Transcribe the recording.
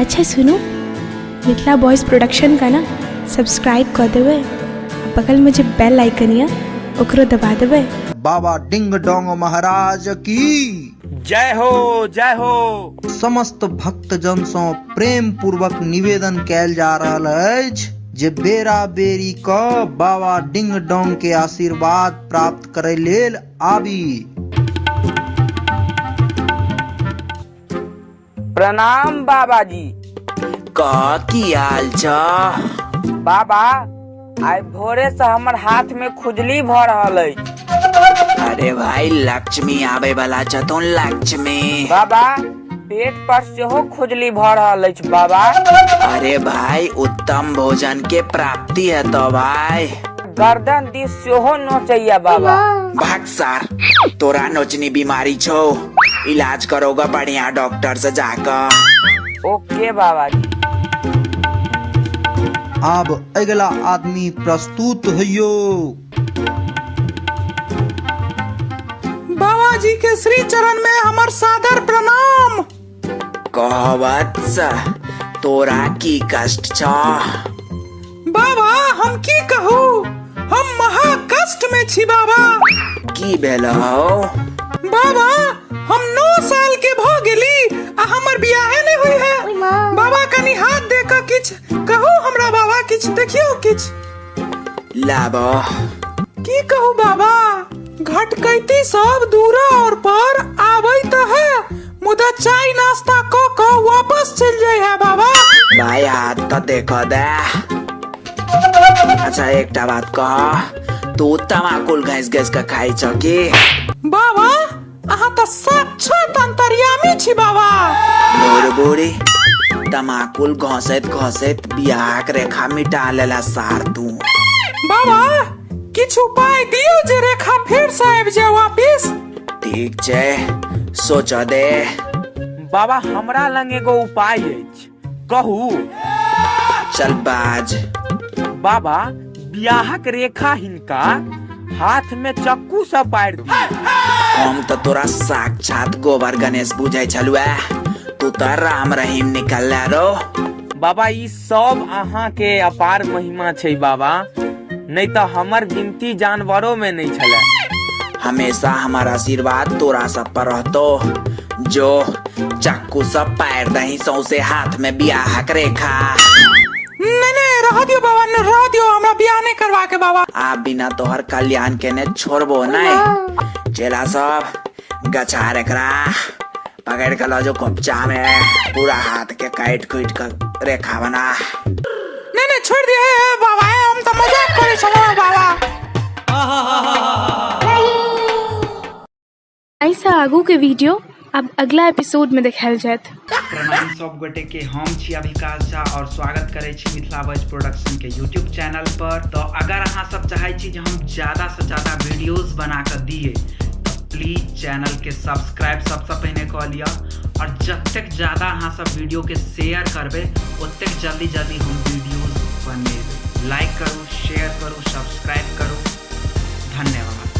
अच्छा सुनू, Mithila boys production का ना सब्सक्राइब कऽ देबै आ बगलमे जे बेल आइकन यऽ ओकरो दबा देबै। बाबा डिंग डोंग महाराज की जय हो, जय हो। समस्त भक्तजन सँ प्रेम पूर्वक निवेदन कयल जा रहल अछि जे बेरा बेरी क बाबा डिंग डोंग के आशीर्वाद प्राप्त करय लेल आबी। प्रणाम बाबाजी। कह की हाल छ? बाबा, आइ भोरे से हमर हाथ में खुजली भ रहल अछि। अरे भाई, लक्ष्मी आबे वाला छथुन, लक्ष्मी। बाबा, पेट पर सेहो खुजली भ रहल अछि बाबा। अरे भाई, उत्तम भोजन के प्राप्ति है तो भाई। गर्दन दिस सेहो नोचैया बाबा। भाग सार, तोरा नोचनी बीमारी छौ, इलाज करोगा बढ़िया डॉक्टर से जाकर। ओके बाबा जी। आब अगिला आदमी प्रस्तुत होइयो। बाबा जी के श्री चरण में हमर सादर प्रणाम। कहवत तोरा की कष्ट छ? बाबा, हम की कहू, हम महा कष्ट में छी बाबा। की भेल हौ? बाबा, हम 9 साल के भ गेली आ हमर बियाहे नहीं हुई है। बाबा, कनी हाथ दे के किछ कहू हमरा बाबा, किछ देखियो किछ। लाबो। की कहू बाबा, घटकैती सब दूरा और पर आबै त है, मुदा चाय नाश्ता क क वापस चल जाय है बाबा। भाई, हाथ तो देखो दे। अच्छा, एकटा बात कह, तू तमाकुल घैस घैस के खाई छ की? बाबा, अहाँ त साक्षात अंतर्यामी छी बाबा। बूढ़ बूढ़ी, तमाकुल घसैत घसैत बियाहक रेखा मिटा लेला सार तू। बाबा, किछु उपाय दियौ जे रेखा फेर से आबि जाय वापिस। ठीक छै, सोच दे। बाबा, हमरा लग एगो उपाय अछि, कहू? चल बाज। बाबा, बियाहक रेखा हिनका हाथ में चक्कू से पारि दियौ। हम तो तोरा साक्षात गोबर गणेश बुझै छलुआ, तू तो राम रहीम निकल रो। बाबा, ई सब अहाँ के अपार महिमा छै बाबा, नहीं तो हमर गिनती जानवरों में नहीं छले। हमेशा हमारा आशीर्वाद तोरा सब पर रहतो। जो चक्कू सब पैर दही सौसे हाथ में बियाहक रेखा। नहीं नहीं, रह दियो बाबा, न रह दियो, हमरा बियाह नहीं करवा के बाबा। आप बिना तोहर कल्याण के ने छोड़बो नहीं। चेला सब गछार एकरा पकड़ के लो जो खोपचा में पूरा हाथ के काट कुट कर रेखा बना। नहीं नहीं, छोड़ दियो हे बाबा, हे, हम तो मजाक करे छलो बाबा। ऐसा आगू के वीडियो अब अगला एपिसोड में देखायल जायत। प्रणाम सब गोटे के, हम छी अभिकाश झा और स्वागत करै छी मिथिला बॉयज प्रोडक्शन के यूट्यूब चैनल पर। तो अगर अहाँ सब चाहै छी जे हम ज्यादा से ज्यादा वीडियोस बना के दिए तो प्लीज चैनल के सब्सक्राइब सबसे पहिने कऽ लिअ और जतेक ज्यादा अहाँ सब वीडियो के शेयर करबै ओतेक जल्दी जल्दी हम वीडियोस बनेबै। लाइक करू, शेयर करू, सब्सक्राइब करू। धन्यवाद।